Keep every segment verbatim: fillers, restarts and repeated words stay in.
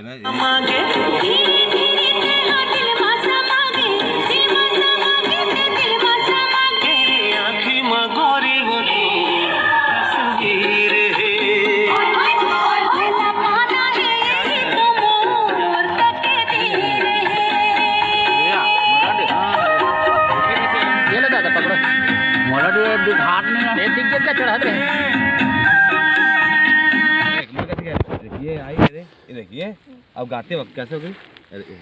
मांगे। धीरे धीरे तेला दिल मा समागे, दिल मा समागे, ते दिल मा समागे। तेरे आँखी मा गोरी वो तू तस्वीर हे। तेला पाना हे यही तो मोर तकदीर हे। ये ले दादा, पकड़ो। मोला तो ये दिखात नहीं है। ये दिख गया, चढ़ा दे। ये आई है रे, ये देखिए। अब गाते वक्त कैसे हो गई? अरे,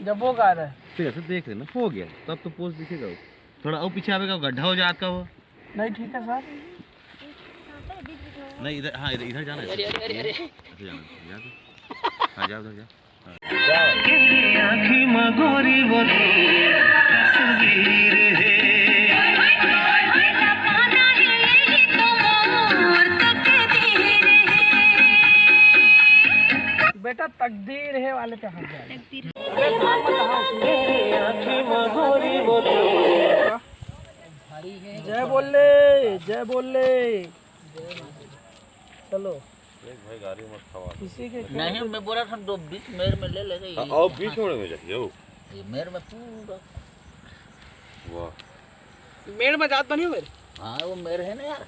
जब वो गा रहा है। फिर ऐसे देख लेना, हो गया, तब तो पोज दिखेगा वो। थोड़ा और पीछे आवेगा, गड्ढा हो जाता वो। नहीं, ठीक है सर। नहीं, इधर, हाँ, इधर, इधर जाना है। अरे, अरे, अरे, अरे। ऐसे जाना है, जा तो। हाँ, जा उधर जा। हाँ। तेरी आँखी मा गोरी वो तस्वीर हे। बेटा, तकदीर हे वाले पे हाथ डाल। जय बोले, जय बोले। चलो। देख भाई, गाड़ी मत खवा। किसी के नहीं, मैं बोला था दो बीच मेर में ले लेगा ये। हाँ, और बीच में जाइए वो। ये मेर में पूरा। वाह। मेर में जात बनी हो मेरे? हाँ, वो मेर है ना यार।